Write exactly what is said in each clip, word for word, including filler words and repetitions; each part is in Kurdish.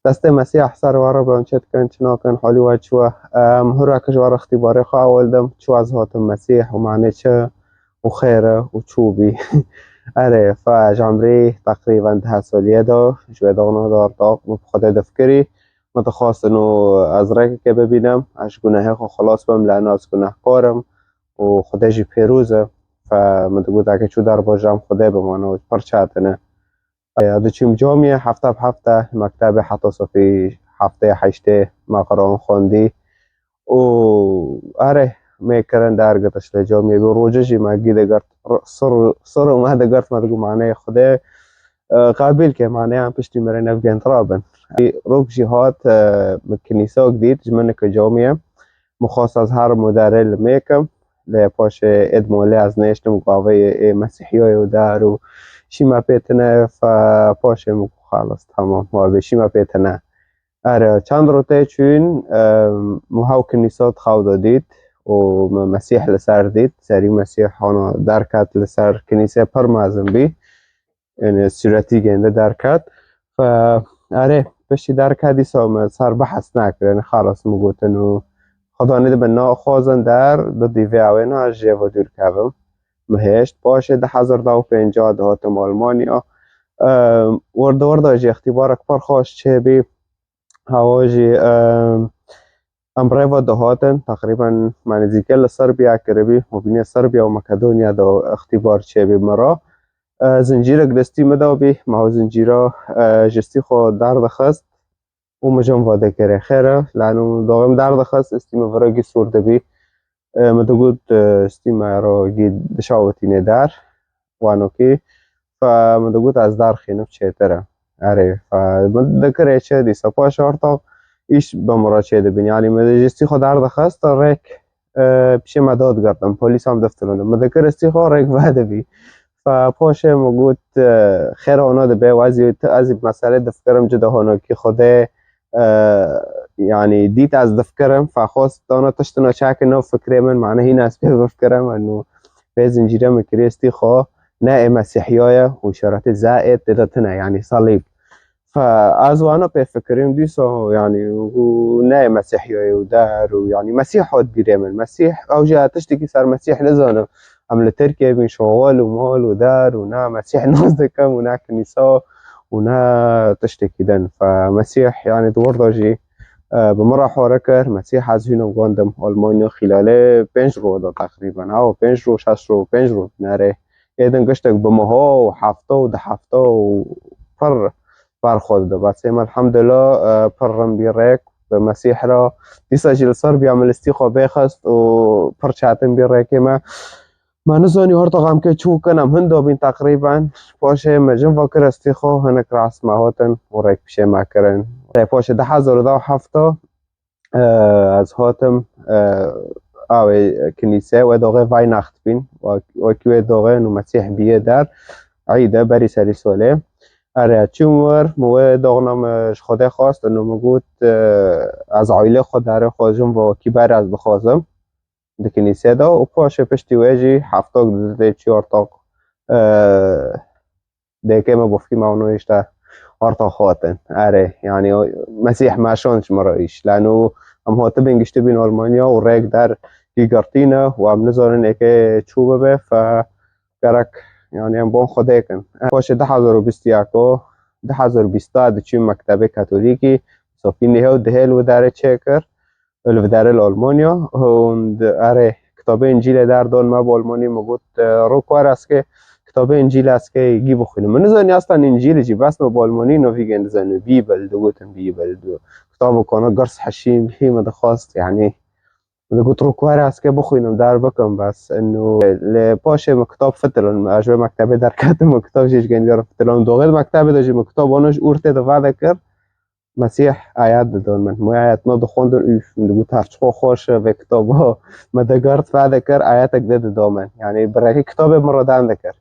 Destê Mesîh ser we re be, hûn çi dikin, çi nakin, halî we çi we? Em, hûrek ji we re îxtîbarê xwe ewil dim, çi we ez hatim Mesîh û mane çi û xêr e û çû bî. Erê, fe ji emrî teqrîben deh saliyê de ji wê doxna de artaq min bi Xwedê difkirî. Min dixwast û ez rêkeke bibînim, ez ji gunehê xwe xilas bim, lano ez gunehkar im û Xwedê jî pêroz e. Fe min digot, eke çû derbas ji em Xwedê bimane û pir çetin e. Aya diçûm camiyê hefte bi hefte, mektebê heta sefî heftê heştê me Quran xwendî. Û erê, me kirin dergitiş li camiyê bû. Roje jî me gî digirt, sir, sir û me digirt, me digot, maneyê Xwedê, e, qebîl ke, maneyê em piştî mirê nevgên rabin. Rok jî hat, e, min kinisok dît, ji min ki camiyê. Min xwest ez herim û derê li mêkim. Lê paşê êd molê ez nêştim, gavê ê Mesîhiyoyê û der û şîme pê tine, fe paşê min got, xalas, tamam, wabê şîme pê tine. Erê, çend rotê çûn, em, min hew kinîsa di xew de dît û min Mesîh li ser dît. Serî Mesîh hana derket li ser kinîsê pir mezin bî. Yani sûretî gênde derket. Fe, erê, piştî derket dîsa me ser behs nekir. Yani xalas min gotin û Xweda nedibe naxwazin der, bi dîvê ew ê na jê ve dûr kevim. Min hêşt. Paşê du hezar û pêncî dihatim Almanya. Em, Werda werda jî îxtîbarek pir xweş çêbî. Hewa jî, em, em rêva dihatin, teqrîben me nêzîkê li Serbiya kiribî, û bînê Serbiya û Makedonya de îxtîbar çêbî min re. E, zincîrek destî min de bî, me ew zincîra, e, ji stî xwe derdixist û min jin va dikirê. Xêr e, lano doxê min derdixist, stî min viregî sor dibî. E, min digot, e, stî me re gî dişawitînê der, wanokî. Fe min digot, ez derxînim çêtir e. Erê, fe min dikirê çi dîsa paş ortax îş bi min re çêdibîn. Yani min ji stî xwe derdixist, rêk, e, pişê me dadigirtin. Polîsan diftirandin. Min dikir stî xwe rêk vedibî. Fe paşê min got, e, xêr hona dibe, ez ê tu, ez ê meselê difikirim, ci de honokî Xwedê, e, yani dît ez difikirim, fe xwest dana tiştina çakin nav fikrê min, mane hîn ez pê bifikirim, eno pê zincîre min kiriye stî xwe, ne ê Mesîhiya ye û îşaretê ze ê tê de tine, yani salîb. Fe ez wana pê fikirîm dîsa, yani û ne Mesîhiyayê û der û yani Mesîh hat bîrê min. Mesîh, ew jî tiştekî ser Mesîh nizanim. Em li Tirkiyê bîn şoxol û mal û der û ne Mesîh nas dikim û ne kinîsa û ne tiştekî din. Fe Mesîh yani di wir de jî, e, bi min re hare kir. Mesîh ez hînim gandim Almanya xîlalê pênc roj de teqrîben. Ew pênc roj, şeş roj, pênc roj nerê. Êdin giştek bi meha û hefta û di hefta û pir berxwe dide. Basê me elhamdulillah, e, pir rin bî rêk bi Mesîh re. Dîsa jî li ser biya min listî xwe bêxist û pir çetin bî rêkê me. Me nizanî her taxam ke çû kin em hinda bîn teqrîben. Paşê me jin va kir listî xwe hinek rast me hatin û rêk pişê me kirin. Rê paşê du hezar û heft e, ez hatim, e, awê kinîse, wê doxê Weihnacht bîn, wek-, wekî wê doxê nû Mesîh bîye der, Eyd e, berî serî solê. Erê, çûm wir, min wê doxna min ji Xwedê xwest, nû min got, e, ez aîlê xwe, darê xwe, jin ve wekî ber ez dixwazim di kinîse de û paşê piştî wê jî heftak didê çi ortaq, e, Dêkê me bofkî me û işte arta xatin. Erê, yani o Mesîh me şand ji me re îş. Lano em hatibin giştibin Almanya û rêk der gîgirtîne û em nizanin êkê çû bibe, fe gerek, yani em bon Xwedê kin. Paşê du hezar û bîst û yek o, du hezar û bîst diçûm mektebê Katolîkî, sofî nihê û dihê li wê derê çêkir. Li vê derê li Almanya. Hûn di, erê, kitabê Încîlê derdon me bi Almanî, min got, e, ro ku erê ez ke kitabê Încîlê ez ke gî bixwînim. Min nizanî aslan Încîlê jî, bes me bi Almanî navî gên dizanî. Bîbel, digotin Bîbel. Di kitabê kona girs heşîm hî min dixwast, yani, min digot ro ku erê ez ke bixwînim, der bikim, bes. Eno, lê paşê min kitab fitilin, ez ji wê mektebê derketim, min kitab jî ji gên dî re fitilin. Doxê di mektebê de jî min kitab wana ji ûrtê de vedikir. Mesîh ayet didon min. Min ayet na dixwendin, üf, min digot, "Hev çiqo xweş e, vê kitaba." Me digirt, vedikir, ayetek dê dido min. Yani, bi rêkê kitabê min re dem dikir.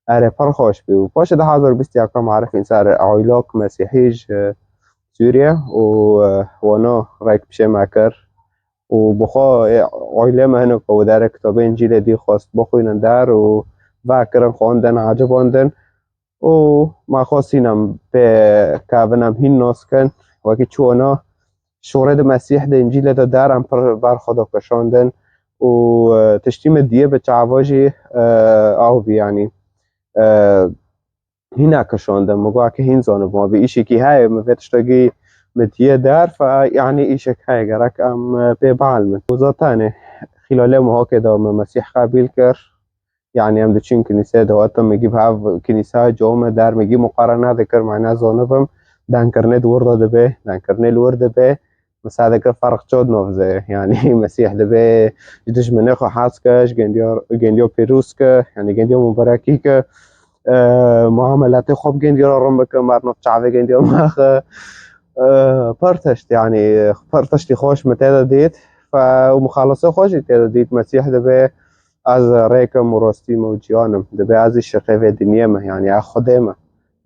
Erê, pir xweş bî. Û paşê du hezar bîst û yek marifîn ser aylok Mesîhî ji Sûriye û, e, wana rêk pişê me kir. Û bi xwe, e, ailê me hinek wê derê kitabê Încîlê dî xwest bixwînin der û vekirin, xwendin, ecibandin. û me xwest hîn em pê kevin, em hîn nas kin. Wekî çû ona şorê di Mesîh de, Încîlê de der em pir ber xwe de kişandin û, e, tiştî min diye bi çava jî, e, aw bî, yanî, e, hîna kişandin. Min got, ke hîn zanibû, ma bi îşekî heye, min vê tiştekî min diye der, fe, yanî îşek heye, gerek em, e, pê bielmin. Û zaten, e, xîlalê Mohakê de min Mesîh qebîl kir. Yanî em diçin kinîseyê de, heta min gî bi hev kinîseya cawime der, min gî muqarene dikir, me nezanibim, dankirinê di wir de dibe, dankirinê li wir dibe, min seh dikir ferq çod nav ze, yanî Mesîh dibe ji dijminê xwe hez ke, ji gendiya, gendiya pêroz ke, yanî gendiya mubarekî ke, e, muamelatê xwe bi gendiya re rin bike, meriv çavê gendiya maxe, e, pir tişt, yanî pir tiştî xweş min tê de dît, fe, û muxalesê xwe jî tê de dît, Mesîh dibe, ez rêk im û rastî me û ciyan im. Dibe ez îşiqê vê dinyê me, yanî ez Xwedê me.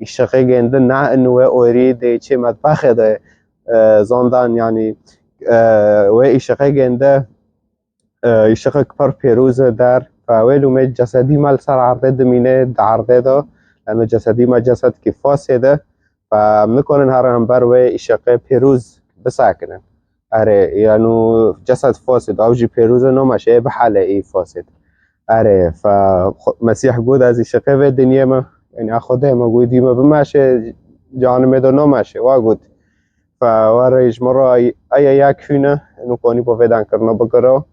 Îşiqê gênde ne in wê orî dê çê metbexê de, e, zandan, yanî, e, wê îşiqê gênde, e, îşiqek pir pêroz e der. Fe wê lûmê cesedî me li ser erdê dimîne, di erdê de. Lano cesedî me cesedkî fasê de. Fe em nikarin herin hember wê îşiqê pêroz bisekinin. Erê, yano cesed fasid, ew jî pêroz e, nameşe, ê bihelê ê fasid. Erê, fe xwe-, Mesîh got, ez îşiqê vê dinyê me, yanî ez Xwedê me, got, dî me bimeşe, canimê de nameşe, wa got. Fe were ji min re ey, ey, ey, yek hîne, nikonî bo vê dankirina bikiro.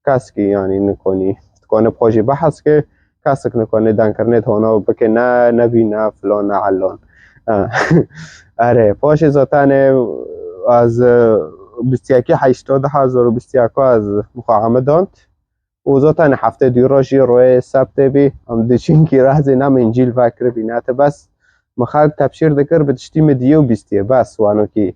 Kesekî, yanî nikonî, dikane bi xwe jî behs ke, kesek nikane dankirinê hona bike, ne nebî, ne filan, ne elon. Eh. Erê, paşê zaten ez, e, bîst yekê heşta du hezar û bîst yek ez bi xwe amedand. Û zaten heftê dû re jî royê sebtê bî, em diçin kî rezê ne min Încîl vekiribî, ne ti bes. Min xelk tebşîr dikir bi tiştî min diyê û bîstiye, bes wano kî.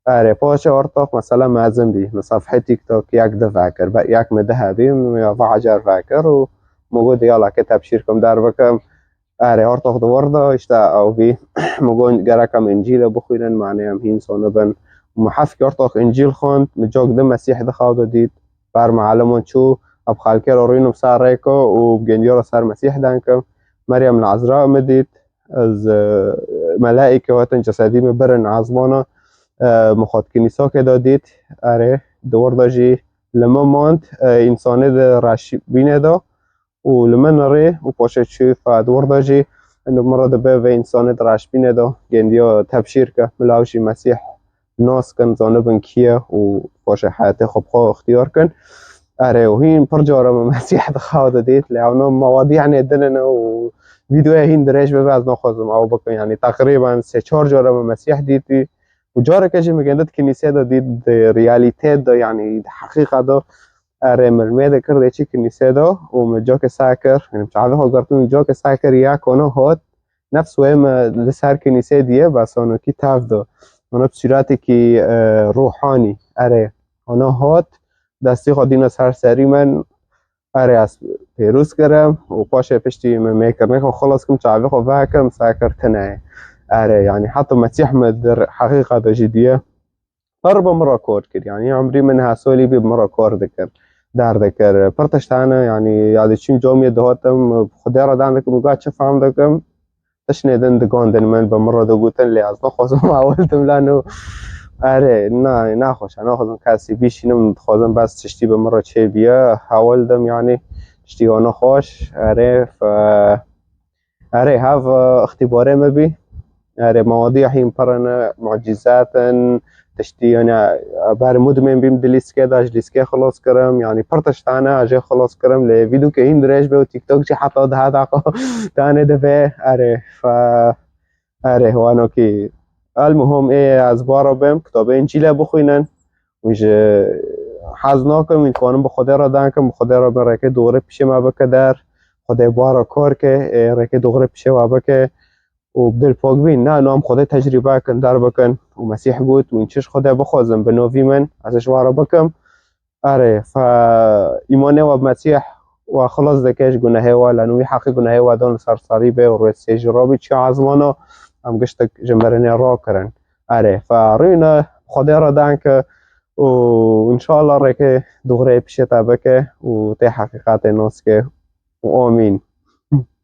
Erê, paşê ortox mesela mezin bî. Min sefhê TikTok yek di vekir, be-, yek min di hebî, min ya va ecar vekir û min got, yala ke tebşîr kim der bikim. Erê, ortox di wir de, işte, ew bî. Min got, gerek em Încîlê bixwînin, manê em hîn sonibin. Min heft ortox Încîl xwend, min cok di Mesîh di xew de dît. Ber mualliman çû, ev xelkê re rûnim ser rêko û gendiyo re ser Mesîh denkim. Meryem li Ezra min dît. Ez, e, melaîke hatin cesedî min birin ezmana, e, min xwe di kinîsakê de dît. Erê, di wir de jî li min mand, e, însanê di reşbînê de û li min rê û paşê çû fe di wir de jî li min re dibe vê însanê di reşbînê de gendiya tebşîr ke, milav jî Mesîh nas kin, zanibin kî ye û paşê heyatê xwe bi xwe ixtiyar kin. Erê, û hîn pir cara min Mesîh di xew de dît, lê ewna mewadiyanê din in û vîdeoya hîn dirêj bibe, ez naxwazim ew bikim. Yanî teqrîben sê çar cara min Mesîh dîtî û careke jî min gende di kinîsê de dît, di realîtê de, yanî di heqîqet de, erê, min mê dikir dê çi kinîsê de û min cokê seh kir, yanî çavê xwe girtin û cokê seh kir, ya kona hot, nefs wê me li ser kinîsê diye, bes onokî tev do. Ona bi sûretekî, e, ruhanî. Erê, ona hot, destî xwe dîna ser serî min. Erê, ez pêroz kirim û paşê piştî min mêkirinê xwe xilas kim, çavê xwe vekim, sekir tine. Erê, yanî heta Mesîh me di heqîqet de jî diye. Pir bi min re kor kir. Yanî emrî min heh solî bî bi min re kor dikir. Derdikir. Pir tişt hene, yanî ya diçûm camiyê dihatim, Xwedê re dan dikim, ga çi fam dikim. Tiştê din digandin min, bi min re digotin, lê ez naxwazim ewil dim lano. Erê, na, naxweş e, naxwazim kesî bişînim, dixwazim bes tiştî bi min re çêbiye, ewil dim, yanî tiştî ya naxweş. Erê, fe-, Erê, hev, e, îxtîbarê me bî. Erê, mewadiya hîn pir in, mucîzat in, tiştî, yanî, e, ber mudmên bîm di lîskê de, ji lîskê xilas kirim, yanî pir tişt hene, ez jê xilas kirim, lê vîdokê hîn dirêj be û TikTok jî heta deh deqa danê dibe. Erê, fe-, erê, wanokî. El muhim ê ez bara bêm, kitabê Încîlê bixwînin. Û ji hez nakim, wî dikanim bi Xwedê re dankim, bi Xwedê re bin rêkê doğrê pişê me bike der. Xwedê bara kar ke, ê, rêkê doğrê pişê we bike. Û bi dil pak bîn, ne, no em Xwedê tecrîbe kin, der bikin. Û Mesîh got, wîn çi ji Xwedê bixwazin, bi novî min, ez ê ji we re bikim. Erê, fe îmanê we bi Mesîh we xilas dike ji gunehê we, lano wî heqî gunehê we dan li ser serî bê û rê sê jî rabî çiya ezmana, em giştek ji mirinê rakirin. Erê, fe rûne Xwedê re danke û înşallah rêkê doğrê pişê te bike û tê heqîqetê nas ke û amîn.